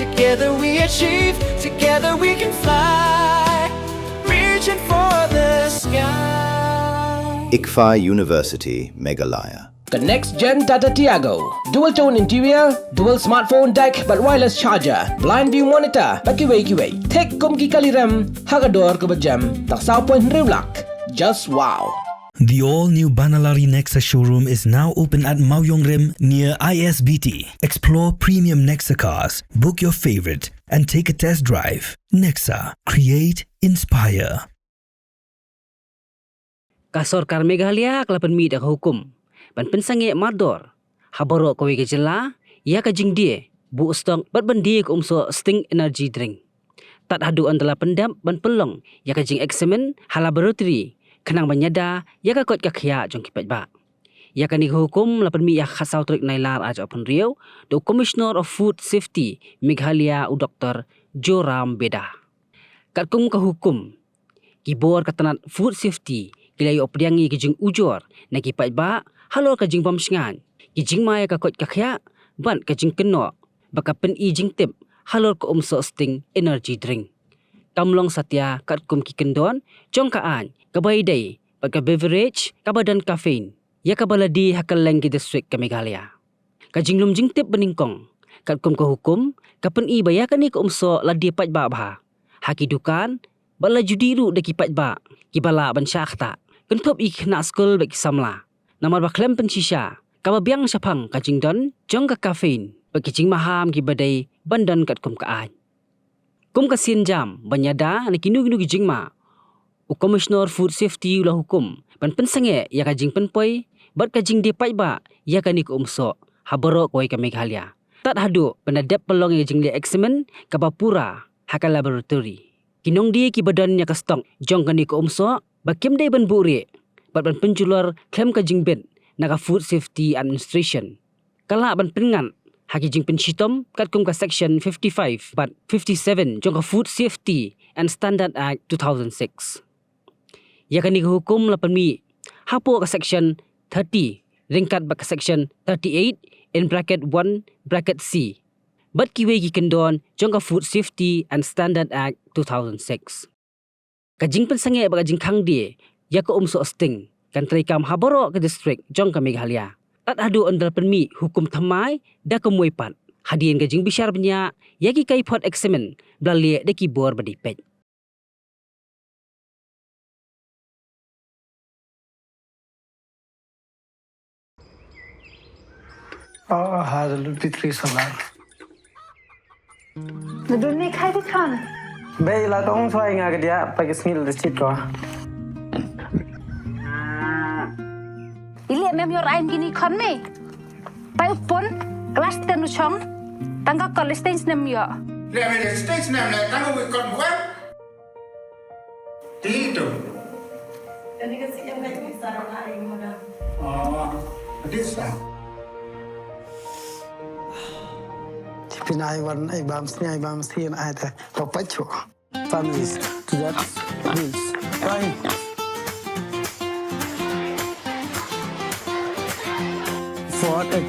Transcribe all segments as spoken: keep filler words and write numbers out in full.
Together we achieve, together we can fly. Reaching for the sky. ICFAI University, Meghalaya. Ka next gen Tata Tiago. Dual tone interior, dual smartphone deck bad wireless charger, blind view monitor bad kiwei kiwei. Thik kum ki kali rem ha ka dor kaba jem. Tang saw point hynriew lak. Just wow. The all-new Banalari Nexa showroom is now open at Mawiong Rim near I S B T. Explore premium Nexa cars. Book your favorite and take a test drive. Nexa, create, inspire. Ka sorkar Meghalaya ka la pynmih da ka hukum ban pynsangeh mardor ha baroh kawei ka jylla ïa ka jingdie buh stock bad ban die ka umsoh Sting energy drink. Tad haduh ynda la pyndep ban pynlong ïa ka jingeksamin ha laboratory khnang ban ïada ïa ka koit ka khiah jong ki paidbah. Ïa kane ka hukum la pynmih ha ka khatsaw tarik Nailar arhajar arphew hynriew da u Commissioner of Food Safety Meghalaya, u Doktor Joram Beda. Katkum ka hukum, ki bor ka tnat food safety ki la ïoh pdiang ïa ki jingujor na ki paidbah halor ka jingbym shngaiñ, ki jingma ïa ka koit ka khiah bad ka jingkynnoh ba ka pyni jingtip halor ka umsoh Sting energy drink. Kam long satia katkum ki kyndon jong ka aiñ kaba ïadei bad ka beverage kaba don caffeine, ïa kaba la die ha kylleng ki district ka Meghalaya. Ka jinglum jingtip banyngkong katkum ka hukum ka pyni ba ïa kane ka umsoh la die paidbah bha ha ki dukan bad la ju dih ruh da ki paidbah kiba lah ban shah ktah, kynthup ïa ki khynnah skul bad ki samla. Namar ba khlem pynshisha kaba biang shaphang ka jingdon jong ka caffeine bad ki jingmaham kiba dei ban don katkum ka aiñ. Kum ka sienjam ban ïada na kino kino ki jingma, u Commissioner Food Safety u la hukum ban pynsangeh ïa ka jingpynpoi bad ka jingdie paidbah ïa kane ka umsoh ha baroh kawei ka Meghalaya, tad haduh ban da dep pynlong ïa ka jingleh eksamin kaba pura ha ka laboratory. Ki nongdie kiba don ïa ka stock jong kane ka umsoh ba kim dei ban buhrieh bad ban pynjulor khlem ka jingbit na ka Food Safety Administration, ka lah ban pynngat ha ki jingpynshitom katkum ka Section fifty-five bad fifty-seven jong ka Food Safety and Standard Act two thousand six. Ïa kane ka hukum la pynmih hapoh ka Section thirty ryngkat bad ka Section thirty-eight in bracket one bracket C bad kiwei ki kyndon jong ka Food Safety and Standard Act two thousand six. Ka jingpynsangeh bad ka jingkhang die ïa ka umsoh Sting kan treikam ha baroh ka district jong ka Meghalaya, tad haduh ynda la pynmih hukum thymmai da ka MWEI pat, hadien ka jingbishar bniah ïa ki kaiphod eksamin ba la leh da ki bor ba dei peit. Oh, ha, the Lutfi three solar. Nadun ne khai di khon. Bei la tong suai nga ka dia, pa ki sngil di chit ko. Ili mem yor ain kini khon me. Pai upon, class ten u chong, tang ka college stage nem yo. Le me stage nem le, tang u kon buat. Ti tu. Kani ka si em ka tu sa ra ai mo da. Oh, this sa. Tipin ai wan ai bam sni ai bam sni ai ta. Papacho. Families to that bills. Fine. For a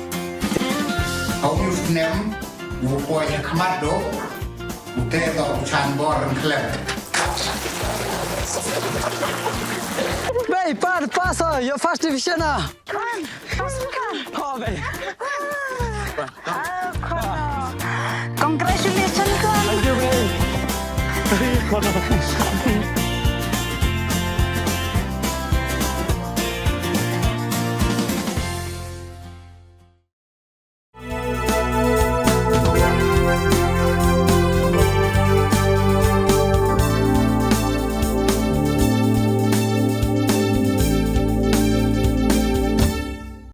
Hau yu snem, wu poi ha khmat do, wu te do u chan bor rengklem. Bei, pa, pass, uh, your first division, ah. Come, pass, come. Oh, bei. Oh, come on. Congratulations, come. Thank you, bei. Hey, come on.